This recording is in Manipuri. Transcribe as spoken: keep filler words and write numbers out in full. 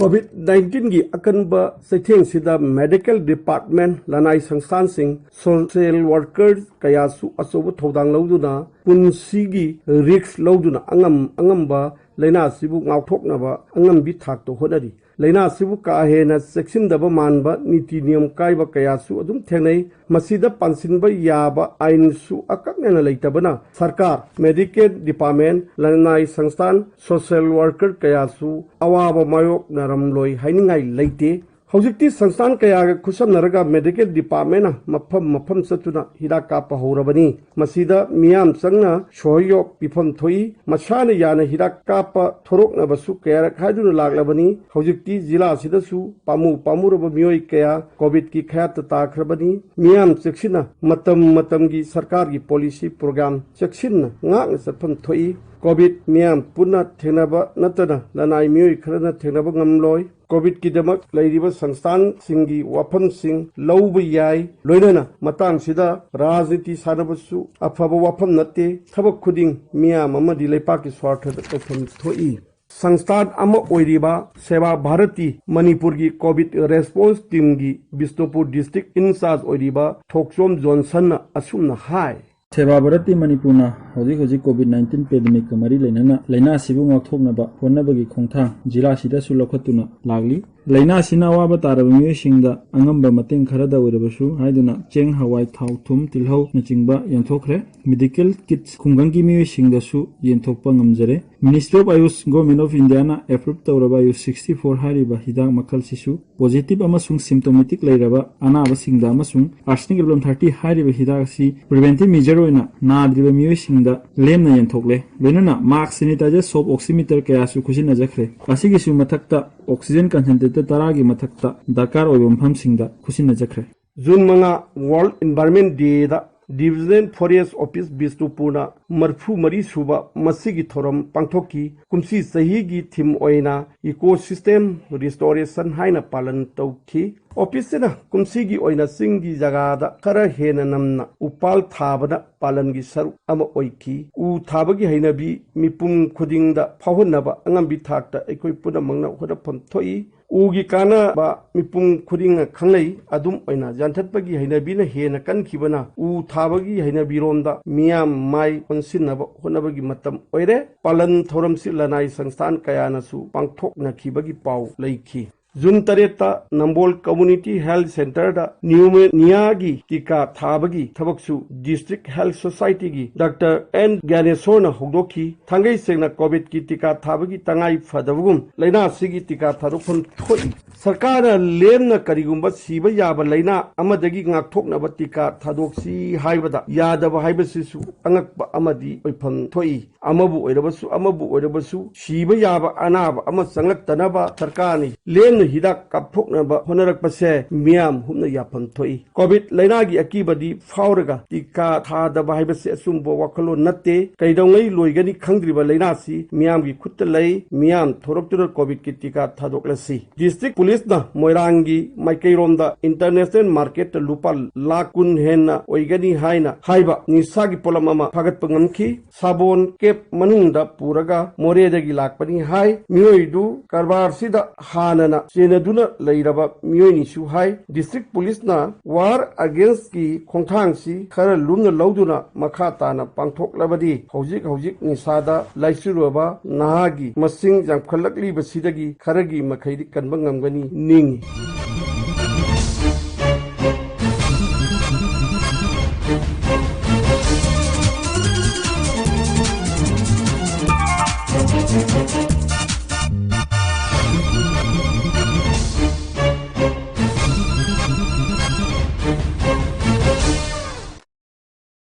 ꯀꯣꯚꯤꯗ ꯅꯥꯏꯟꯇꯤꯟꯒꯤ ꯑꯀꯟꯕ ꯆꯩꯊꯦꯡꯁꯤꯗ medical department, ꯂꯅꯥꯏ ꯁꯪꯁꯊꯥꯟꯁꯤꯡ, social worker ꯀꯌꯥꯁꯨ ꯑꯆꯧꯕ ꯊꯧꯗꯥꯡ ꯂꯧꯗꯨꯅ ꯄꯨꯟꯁꯤꯒꯤ risk ꯂꯧꯗꯨꯅ ꯑꯉꯝ ꯑꯉꯝꯕ ꯂꯥꯏꯅꯥ ꯑꯁꯤꯕꯨ ꯉꯥꯛꯊꯣꯛꯅꯕ ꯑꯉꯝꯕꯤ ꯊꯥꯛꯇ ꯍꯣꯠꯅꯔꯤ꯫ ꯂꯥꯏꯅꯥ ꯑꯁꯤꯕꯨ ꯀꯥ ꯍꯦꯟꯅ ꯆꯦꯛꯁꯤꯟꯗꯕ ꯃꯥꯟꯕ ꯅꯤꯇꯤ ꯅꯤꯌꯝ ꯀꯥꯏꯕ ꯀꯌꯥꯁꯨ ꯑꯗꯨꯝ ꯊꯦꯡꯅꯩ꯫ ꯃꯁꯤꯗ ꯄꯥꯟꯁꯤꯟꯕ ꯌꯥꯕ ꯑꯥꯏꯟꯁꯨ ꯑꯀꯛꯅꯅ ꯂꯩꯇꯕꯅ ꯁꯔꯀꯥꯔ, medical department, ꯂꯅꯥꯏ ꯁꯪꯁꯊꯥꯟ, social worker ꯀꯌꯥꯁꯨ ꯑꯋꯥꯕ ꯃꯥꯌꯣꯛꯅꯔꯝꯂꯣꯏ ꯍꯥꯏꯅꯤꯡꯉꯥꯏ ꯂꯩꯇꯦ꯫ ꯍꯧꯖꯤꯛꯇꯤ ꯁꯪꯁꯊꯥꯟ ꯀꯌꯥꯒ ꯈꯨꯠꯁꯝꯅꯔꯒ medical departmentꯅ ꯃꯐꯝ ꯃꯐꯝ ꯆꯠꯇꯨꯅ ꯍꯤꯗꯥꯛ ꯀꯥꯞꯄ ꯍꯧꯔꯕꯅꯤ꯫ ꯃꯁꯤꯗ ꯃꯤꯌꯥꯝ ꯆꯪꯅ ꯁꯣꯍꯌꯣꯛ ꯄꯤꯐꯝ ꯊꯣꯛꯏ꯫ ꯃꯁꯥꯅ ꯌꯥꯅ ꯍꯤꯗꯥꯛ ꯀꯥꯞꯄ ꯊꯣꯔꯛꯅꯕꯁꯨ ꯀꯌꯥꯔꯛ ꯍꯥꯏꯗꯨꯅ ꯂꯥꯛꯂꯕꯅꯤ꯫ ꯍꯧꯖꯤꯛꯇꯤ ꯖꯤꯂꯥ ꯑꯁꯤꯗꯁꯨ ꯄꯥꯝꯃꯨ ꯄꯥꯝꯃꯨꯔꯕ ꯃꯤꯑꯣꯏ ꯀꯌꯥ ꯀꯣꯚꯤꯗꯀꯤ ꯈꯌꯥꯠꯇ ꯇꯥꯈ꯭ꯔꯕꯅꯤ꯫ ꯃꯤꯌꯥꯝ ꯆꯦꯛꯁꯤꯟꯅ ꯃꯇꯝ ꯃꯇꯝꯒꯤ ꯁꯔꯀꯥꯔꯒꯤ policy program ꯆꯦꯛꯁꯤꯟꯅ ꯉꯥꯛꯅ ꯆꯠꯐꯝ ꯊꯣꯛꯏ꯫ ꯀꯣꯚꯤꯗ ꯃꯤꯌꯥꯝ ꯄꯨꯟꯅ ꯊꯦꯡꯅꯕ ꯅꯠꯇꯅ ꯂꯅꯥꯏ ꯃꯤꯑꯣꯏ ꯈꯔꯅ ꯊꯦꯡꯅꯕ ꯉꯝꯂꯣꯏ꯫ ꯀꯣꯚꯤꯗꯀꯤꯗꯃꯛ ꯂꯩꯔꯤꯕ ꯁꯪꯁꯊꯥꯟꯁꯤꯡꯒꯤ ꯋꯥꯐꯝꯁꯤꯡ ꯂꯧꯕ ꯌꯥꯏ꯫ ꯂꯣꯏꯅꯅ ꯃꯇꯥꯡꯁꯤꯗ ꯔꯥꯖꯅꯤꯇꯤ ꯁꯥꯟꯅꯕꯁꯨ ꯑꯐꯕ ꯋꯥꯐꯝ ꯅꯠꯇꯦ꯫ ꯊꯕꯛ ꯈꯨꯗꯤꯡ ꯃꯤꯌꯥꯝ ꯑꯃꯗꯤ ꯂꯩꯄꯥꯛꯀꯤ ꯁ꯭ꯋꯥꯔꯊꯗ ꯇꯧꯐꯝ ꯊꯣꯛꯏ꯫ ꯁꯪꯁꯊꯥꯟ ꯑꯃ ꯑꯣꯏꯔꯤꯕ ꯁꯦꯕꯥ ꯚꯥꯔꯇꯤ ꯃꯅꯤꯄꯨꯔꯒꯤ ꯀꯣꯚꯤꯗ response teamꯒꯤ ꯕꯤꯁꯅꯨꯄꯨꯔ district in charge ꯑꯣꯏꯔꯤꯕ ꯊꯣꯛꯆꯣꯝ ꯖꯣꯟꯁꯟꯅ ꯑꯁꯨꯝꯅ ꯍꯥꯏ꯫ ꯁꯦꯕꯥ ꯚꯥꯔꯇꯤ ꯃꯅꯤꯄꯨꯔꯅ ꯍꯧꯖꯤꯛ ꯍꯧꯖꯤꯛ ꯀꯣꯚꯤꯗ ꯅꯥꯏꯟꯇꯤꯟ pandemicꯀ ꯃꯔꯤ ꯂꯩꯅꯅ ꯂꯥꯏꯅꯥ ꯑꯁꯤꯕꯨ ꯉꯥꯛꯊꯣꯛꯅꯕ ꯍꯣꯠꯅꯕꯒꯤ ꯈꯣꯡꯊꯥꯡ ꯖꯤꯂꯥꯁꯤꯗꯁꯨ ꯂꯧꯈꯠꯇꯨꯅ ꯂꯥꯛꯂꯤ꯫ ꯂꯥꯏꯅꯥ ꯑꯁꯤꯅ ꯑꯋꯥꯕ ꯇꯥꯔꯕ ꯃꯤꯑꯣꯏꯁꯤꯡꯗ ꯑꯉꯝꯕ ꯃꯇꯦꯡ ꯈꯔꯗ ꯑꯣꯏꯔꯕꯁꯨ ꯍꯥꯏꯗꯨꯅ ꯆꯦꯡ, ꯍꯋꯥꯏ, ꯊꯥꯎ, ꯊꯨꯝ, ꯇꯤꯜꯍꯧꯅꯆꯤꯡꯕ ꯌꯦꯟꯊꯣꯛꯈ꯭ꯔꯦ꯫ Medical kits ꯈꯨꯡꯒꯪꯒꯤ ꯃꯤꯑꯣꯏꯁꯤꯡꯗꯁꯨ ꯌꯦꯟꯊꯣꯛꯄ ꯉꯝꯖꯔꯦ꯫ Ministry of Ayush, Government of Indiaꯅ approve ꯇꯧꯔꯕ ꯑꯌꯨꯁ sixty four ꯍꯥꯏꯔꯤꯕ ꯍꯤꯗꯥꯛ ꯃꯈꯜꯁꯤꯁꯨ positive ꯑꯃꯁꯨꯡ symptomatic ꯂꯩꯔꯕ ꯑꯅꯥꯕꯁꯤꯡꯗ ꯑꯃꯁꯨꯡ Arsenic Emblem thirty ꯍꯥꯏꯔꯤꯕ ꯍꯤꯗꯥꯛ ꯑꯁꯤ preventive measure ꯑꯣꯏꯅ ꯅꯥꯗ꯭ꯔꯤꯕ ꯃꯤꯑꯣꯏꯁꯤꯡꯗ ꯂꯦꯝꯅ ꯌꯦꯟꯊꯣꯛꯂꯦ꯫ ꯂꯣꯏꯅꯅ mask, sanitizer, soap, oximeter ꯀꯌꯥꯁꯨ ꯈꯨꯖꯤꯟꯅꯖꯈ꯭ꯔꯦ꯫ ꯑꯁꯤꯒꯤꯁꯨ ꯃꯊꯛꯇ oxygen concentrator ꯇꯔꯥꯒꯤ ꯃꯊꯛꯇ ꯗꯔꯀꯥꯔ ꯑꯣꯏꯕ ꯃꯐꯝꯁꯤꯡꯗ ꯈꯨꯖꯤꯟꯅꯖꯈ꯭ꯔꯦ꯫ ꯖꯨꯟ ꯃꯉꯥ World Environment Dayꯗ Divisional Forest Office ꯕꯤꯁꯅꯨꯄꯨꯔꯅ ꯃꯔꯤꯐꯨ ꯃꯔꯤ ꯁꯨꯕ ꯃꯁꯤꯒꯤ ꯊꯧꯔꯝ ꯄꯥꯡꯊꯣꯛꯈꯤ꯫ ꯀꯨꯝꯁꯤ ꯆꯍꯤꯒꯤ theme ꯑꯣꯏꯅ Ecosystem Restoration ꯍꯥꯏꯅ ꯄꯥꯂꯟ ꯇꯧꯈꯤ꯫ ꯑꯣꯐꯤꯁꯁꯤꯅ ꯀꯨꯝꯁꯤꯒꯤ ꯑꯣꯏꯅ ꯆꯤꯡꯒꯤ ꯖꯒꯥꯗ ꯈꯔ ꯍꯦꯟꯅ ꯅꯝꯅ ꯎꯄꯥꯜ ꯊꯥꯕꯅ ꯄꯥꯂꯟꯒꯤ ꯁꯔꯨꯛ ꯑꯃ ꯑꯣꯏꯈꯤ꯫ ꯎ ꯊꯥꯕꯒꯤ ꯍꯩꯅꯕꯤ ꯃꯤꯄꯨꯝ ꯈꯨꯗꯤꯡꯗ ꯐꯥꯎꯍꯟꯅꯕ ꯑꯉꯝꯕꯤ ꯊꯥꯛꯇ ꯑꯩꯈꯣꯏ ꯄꯨꯝꯅꯃꯛꯅ ꯍꯣꯠꯅꯐꯝ ꯊꯣꯛꯏ꯫ ꯎꯒꯤ ꯀꯥꯟꯅꯕ ꯃꯤꯄꯨꯝ ꯈꯨꯗꯤꯡꯅ ꯈꯪꯅꯩ꯫ ꯑꯗꯨꯝ ꯑꯣꯏꯅ ꯌꯥꯟꯊꯠꯄꯒꯤ ꯍꯩꯅꯕꯤꯅ ꯍꯦꯟꯅ ꯀꯟꯈꯤꯕꯅ ꯎ ꯊꯥꯕꯒꯤ ꯍꯩꯅꯕꯤꯔꯣꯝꯗ ꯃꯤꯌꯥꯝ ꯃꯥꯏ ꯑꯣꯟꯁꯤꯟꯅꯕ ꯍꯣꯠꯅꯕꯒꯤ ꯃꯇꯝ ꯑꯣꯏꯔꯦ꯫ ꯄꯥꯂꯟ ꯊꯧꯔꯝꯁꯤ ꯂꯅꯥꯏ ꯁꯪꯁꯊꯥꯟ ꯀꯌꯥꯅꯁꯨ ꯄꯥꯡꯊꯣꯛꯅꯈꯤꯕꯒꯤ ꯄꯥꯎ ꯂꯩꯈꯤ꯫ ꯖꯨꯟ ꯇꯔꯦꯠꯇ ꯅꯝꯕꯣꯜ Community Health Centreꯗ pneumoniaꯒꯤ ꯇꯤꯀꯥ ꯊꯥꯕꯒꯤ ꯊꯕꯛꯁꯨ District Health Societyꯒꯤ ꯗꯥꯛꯇꯔ ꯑꯦꯟ ꯒ꯭ꯌꯥꯅꯦꯁꯣꯔꯅ ꯍꯧꯗꯣꯛꯈꯤ꯫ ꯊꯥꯡꯒꯩ ꯁꯦꯡꯅ COVIDꯀꯤ ꯇꯤꯀꯥ ꯊꯥꯕꯒꯤ ꯇꯉꯥꯏ ꯐꯗꯕꯒꯨꯝ ꯂꯩꯅꯥꯁꯤꯒꯤ ꯇꯤꯀꯥ ꯊꯥꯗꯣꯛꯐꯝ ꯊꯣꯛꯏ꯫ ꯁꯔꯀꯥꯔꯅ ꯂꯦꯝꯅ ꯀꯔꯤꯒꯨꯝꯕ ꯁꯤꯕ ꯌꯥꯕ ꯂꯩꯅꯥ ꯑꯃꯗꯒꯤ ꯉꯥꯛꯊꯣꯛꯅꯕ ꯇꯤꯀꯥ ꯊꯥꯗꯣꯛꯁꯤ ꯍꯥꯏꯕꯗ ꯌꯥꯗꯕ ꯍꯥꯏꯕꯁꯤꯁꯨ ꯑꯉꯛꯄ ꯑꯃꯗꯤ ꯑꯣꯏꯐꯝ ꯊꯣꯛꯏ꯫ ꯑꯃꯕꯨ ꯑꯣꯏꯔꯕꯁꯨ, ꯑꯃꯕꯨ ꯑꯣꯏꯔꯕꯁꯨ, ꯁꯤꯕ ꯌꯥꯕ ꯑꯅꯥꯕ ꯑꯃ ꯆꯪꯂꯛꯇꯅꯕ ꯁꯔꯀꯥꯔꯅ ꯂꯦꯝꯅ ꯍꯤꯗꯥꯛ ꯀꯥꯞꯊꯣꯛꯅꯕ ꯍꯣꯠꯅꯔꯛꯄꯁꯦ ꯃꯤꯌꯥꯝ ꯍꯨꯞꯅ ꯌꯥꯐꯝ ꯊꯣꯛꯏ꯫ COVID ꯂꯩꯅꯥꯒꯤ ꯑꯀꯤꯕꯗꯤ ꯐꯥꯎꯔꯒ ꯇꯤꯀꯥ ꯊꯥꯗꯕ ꯍꯥꯏꯕꯁꯤ ꯑꯆꯨꯝꯕ ꯋꯥꯈꯜꯂꯣꯟ ꯅꯠꯇꯦ꯫ ꯀꯩꯗꯧꯉꯩ ꯂꯣꯏꯒꯅꯤ ꯈꯪꯗ꯭ꯔꯤꯕ ꯂꯩꯅꯥꯁꯤ ꯃꯤꯌꯥꯝꯒꯤ ꯈꯨꯠꯇ ꯂꯩ꯫ ꯃꯤꯌꯥꯝ ꯊꯣꯔꯛꯇꯨꯅ COVIDꯀꯤ ꯇꯤꯀꯥ ꯊꯥꯗꯣꯛꯂꯁꯤ꯫ District Policeꯅ ꯃꯣꯏꯔꯥꯡꯒꯤ ꯃꯥꯏꯀꯩꯔꯣꯝꯗ International Marketꯇ ꯂꯨꯄꯥ ꯂꯥꯈ ꯀꯨꯟ ꯍꯦꯟꯅ ꯑꯣꯏꯒꯅꯤ ꯍꯥꯏꯅ ꯍꯥꯏꯕ ꯅꯤꯁꯥꯒꯤ ꯄꯣꯠꯂꯝ ꯑꯃ ꯐꯥꯒꯠꯄ ꯉꯝꯈꯤ꯫ ꯁꯥꯕꯣꯟ cab ꯃꯅꯨꯡꯗ ꯄꯨꯔꯒ ꯃꯣꯔꯦꯗꯒꯤ ꯂꯥꯛꯄꯅꯤ ꯍꯥꯏ꯫ ꯃꯤꯑꯣꯏꯗꯨ ꯀꯔꯕꯥꯔꯁꯤꯗ ꯍꯥꯟꯅꯅ ꯆꯦꯟꯅꯗꯨꯅ ꯂꯩꯔꯕ ꯃꯤꯑꯣꯏꯅꯤꯁꯨ ꯍꯥꯏ꯫ District Policeꯅ War Againstꯀꯤ ꯈꯣꯡꯊꯥꯡꯁꯤ ꯈꯔ ꯂꯨꯝꯅ ꯂꯧꯗꯨꯅ ꯃꯈꯥ ꯇꯥꯅ ꯄꯥꯡꯊꯣꯛꯂꯕꯗꯤ ꯍꯧꯖꯤꯛ ꯍꯧꯖꯤꯛ ꯅꯤꯁꯥꯗ ꯂꯥꯏꯆꯨꯔꯕ ꯅꯍꯥꯒꯤ ꯃꯁꯤꯡ ꯌꯥꯝꯈꯠꯂꯛꯂꯤꯕꯁꯤꯗꯒꯤ ꯈꯔꯒꯤ ꯃꯈꯩꯗꯤ ꯀꯟꯕ ꯉꯝꯒꯅꯤ ꯅꯤꯡꯏ꯫